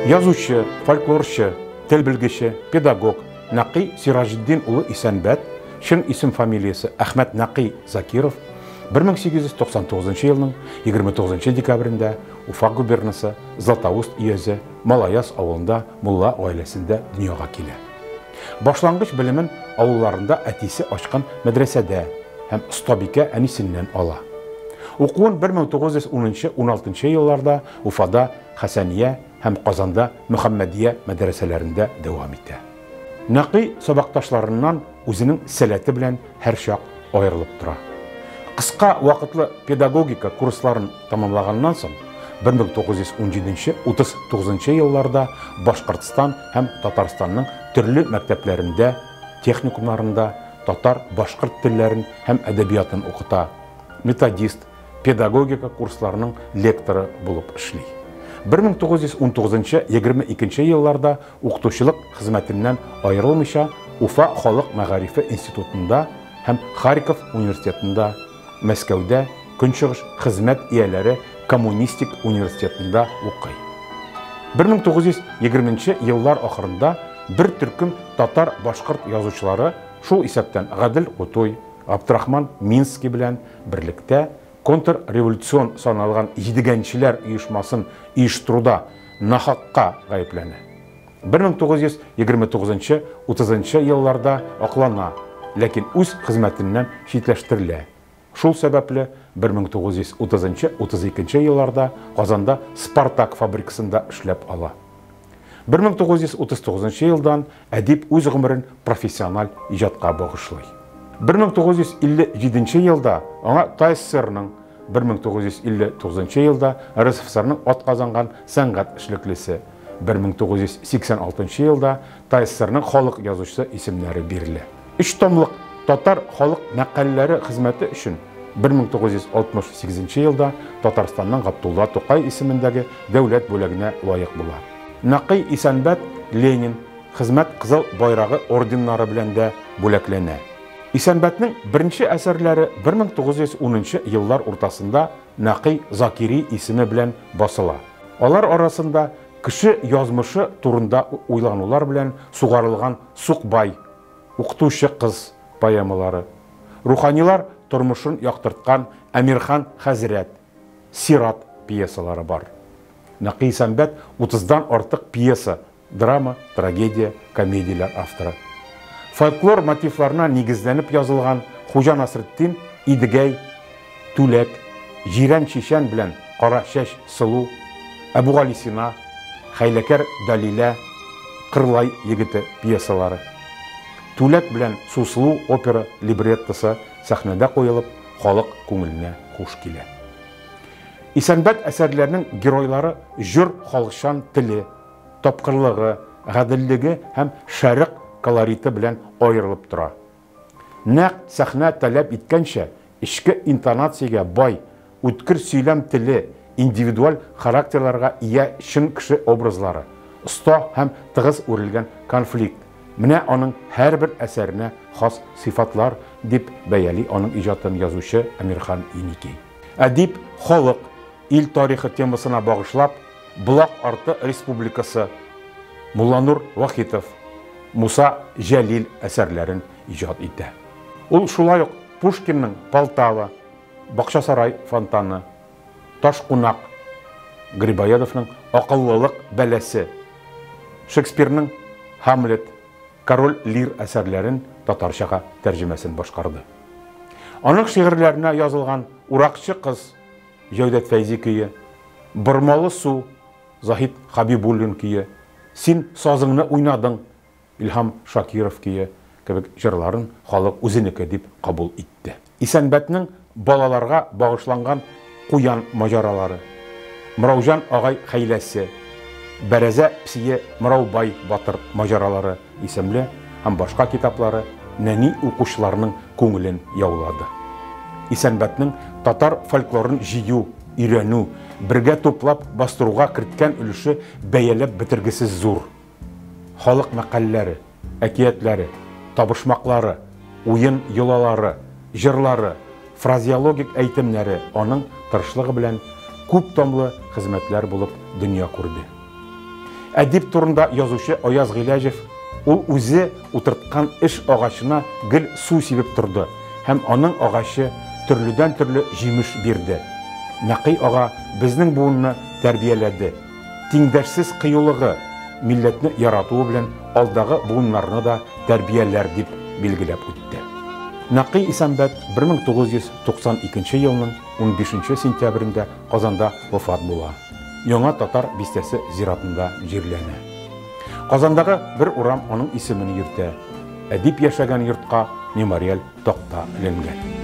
Язучы, фольклорчы, тел белгече, педагог Нәкый Сираҗетдин улы Исәнбәт, чын исем-фамилиясе Әхмәт Нәкый Закиров, 1899 елның 29 декабрендә Уфа губернасы Златоуст өязе Малаяз авылында мулла гаиләсендә дөньяга килә. Башлангыч белемен авылларында әтисе ачкан мәдрәсәдә һәм остабикә әнисеннән ала. Укуын 1910-16 елларда Уфада Хәсәния һәм Казанда Мөхәммәдия мәдрәсәләрендә дәвам итә. Нәкый сабакташларыннан үзенең сәләте белән һәрчак аерылып тора. Кыска вакытлы педагогика курсларын тәмамлаганнан соң, 1917-39 елларда Башкортстан һәм Татарстанның төрле мәктәпләрендә, техникумнарында татар, башкорт телләрен һәм әдәбиятын укыта, методист, педагогика курсларының лекторы булып эшли. 1919-22 елларда укытучылык хезмәтеннән аерылмыйча Уфа халык мәгарифе институтында һәм Харьков университетында, Мәскәүдә Көнчыгыш хезмәт ияләре коммунистик университетында укый. 1920 еллар ахырында бер төркем татар-башкорт язучылары, шул исәптән Гадел Кутуй, Габдрахман Минский белән берлектә контрреволюцион саналган җидегәнчеләр оешмасын оештыруда нахакка гаепләнә. 1929-30 елларда аклана, ләкин үз хезмәтеннән читләштерелә. Шул сәбәпле 1930-32 елларда Казанда Спартак фабрикасында эшләп ала. 1939 елдан әдип үз гомерен профессиональ иҗатка багышлый. 1957 елда аңа ТАССРның, 1959 елда РСФСРның атказанган сәнгать эшлеклесе, 1986 елда ТАССРның халык язучысы исемнәре бирелә. Өч томлык Татар халык мәкальләре хезмәте өчен 1968 елда Татарстанның Габдулла Тукай исемендәге дәүләт бүләгенә лаек була. Нәкый Исәнбәт Ленин, Хезмәт Кызыл Байрагы орденнары белән дә бүләкләнә. Исәнбәтнең беренче әсәрләре 1910 еллар уртасында Нәкый Закири исеме белән басыла. Алар арасында кеше язмышы турында уйланулар белән сугарылган Сукбай, Укытучы кыз поэмалары, руханилар тормышын яктырткан Әмирхан хәзрәт, Сират пьесалары бар. Нәкый Исәнбәт утыздан артык пьеса, драма, трагедия, комедияләр авторы. Фольклор мотивларына нигезләнеп язылган Хуҗа Насретдин, Идегәй, Түләк, Җирән чичән белән Кара чәч сылу, Әбүгалисина, Хәйләкәр Далилә, Кырлай егете пьесалары. Түләк белән Сусылу опера либреттосы сәхнәдә куелып, халык күңеленә хуш килә. Исәнбәт әсәрләренең геройлары җор халыкчан теле, тапкырлыгы, гаделлеге һәм шәрык колориты белән аерылып тора. Нәкъ сәхнә таләп иткәнчә, эчке интонациягә бай, үткер сөйләм теле, индивидуаль характерларга ия чын кеше образлары, оста һәм тыгыз үрелгән конфликт, менә аның һәрбер әсәренә хас сыйфатлар, дип бәяли аның иҗатын язучы Әмирхан Еники. Әдип халык, ил тарихы темасына багышлап, Болак арты республикасы, Мулланур Вахитов, Муса Җәлил әсәрләрен иҗат итә. Ул шулай ук Пушкинның Полтава, Бакчасарай фонтаны, Ташкунак, Грибоедовның Акыллылык бәласе, Шекспирның Һамлет, Король Лир әсәрләрен татарчага тәрҗемәсен башкарды. Аның шигырьләренә язылган Уракчы кыз, Җәүдәт Фәйзи көе, Бормалы су, Заһид Хабибуллин көе, Син сазыңны уйнадың, Илһам Шакиров көе кебек җырларын халык үзенеке дип кабул итте. Исәнбәтнең балаларга багышланган Куян маҗаралары, Мырауҗан агай хәйләсе, Бәрәзә песие Мыраубай батыр маҗаралары исемле һәм башка китаплары нәни укучыларның күңелен яулады. Исәнбәтнең татар фольклорын җыю, өйрәнү, бергә туплап бастыруга керткән өлеше бәяләп бетергесез зур. Халык мәкальләре, әкиятләре, табышмаклары, уен-йолалары, җырлары, фразеологик әйтемнәре аның тырышлыгы белән күп томлы хезмәтләр булып дөнья күрде. Әдип турында язучы Аяз Гыйләҗев ул үзе утырткан эш агачына гел су сибеп торды һәм аның агачы төрледән-төрле җимеш бирде. Нәкый ага безнең буынны тәрбияләде. Тиңдәшсез кыюлыгы, милләтне яратуы белән алдагы буыннарны да тәрбияләр, дип билгеләп үтте. Нәкый Исәнбәт 1992 елның 15 сентябрендә Казанда вафат була. Яңа Татар бистәсе зиратында җирләнә. Казандагы бер урам аның исемен йөртә. Әдип яшәгән йортка мемориаль такта эленгән.